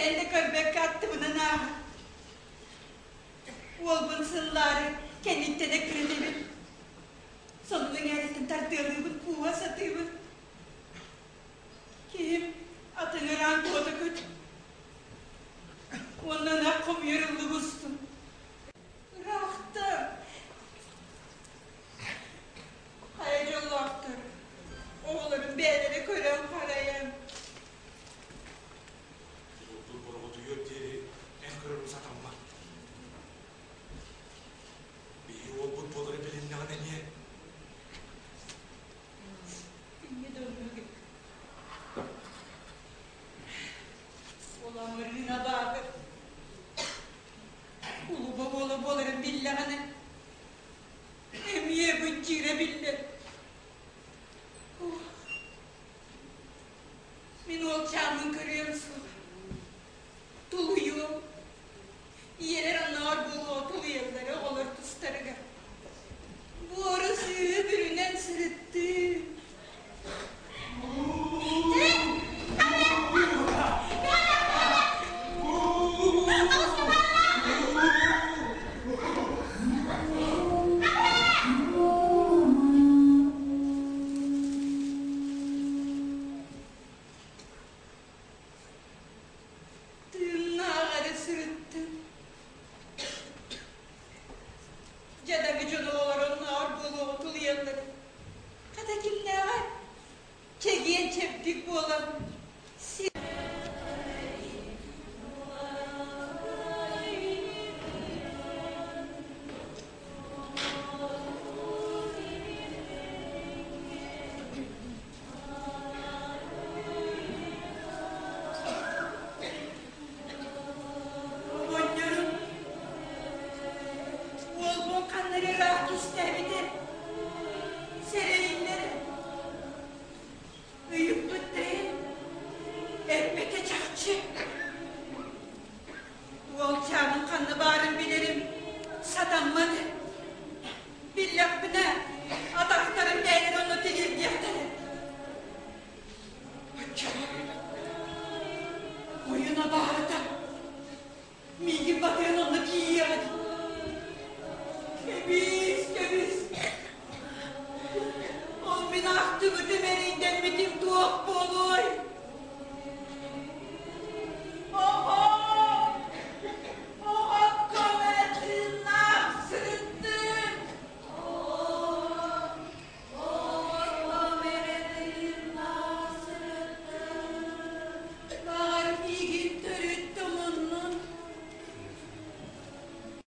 Сэҥээрэн да көрбөккө аттыбынан ааһар. Уолбун сыллаары кэнниттэн эккирэтэбин. Сонун эҥээриттэн тардыалыыбын, кууһа сатыыбын. Киһим атыҥыраан куота көт. Уонна ынах хомуйар ыллыгы устун. Ыраахтан. Хайа дьоллоохтор, оҕолорун бэйэлэрэ көрөн-харайан. Уолбут бороҕотуйуор диэри эн көрөрүм сатаммат. Биһиги уолбут буолара билиннэҕинэ эмиэ. Инньэ да оннук Ол амырыын абааһы кулуба уола буоларын биллэҕинэ эмиэ быччыыра биллэр. Мин уолчааммын көрүөм суох. Тулуйуом. Ийэлэр оннооҕор буолуо тулуйаллара оҕолор тустарыгар. Буору сыыһы бүрүнэн сырыттыы. Тыыннаах эрэ сырыттым. Дьадаҥы дьон оҕолоро оннооҕор буолуоҕу тулуйаллар. Хата кимнээҕэр чэгиэн чэбдик буолан Оҕонньорум уолбун ханна эрэ ыраах кистээбитэ сэрэйиллэрэ ыйыппыт да иһин эппитэ чахчы. Уолчааным ханна баарын билэрим сатаммат. Биллэхпинэ, атахтарым бэйэлэрэ онно тириэрдиэхтэрэ. Оччоҕо ойун абааһыта миигин батыһан онно тиийиэҕит. Кэбис, кэбис. Ол мин ахтыбытым, эрэйдэммитим туох буолла?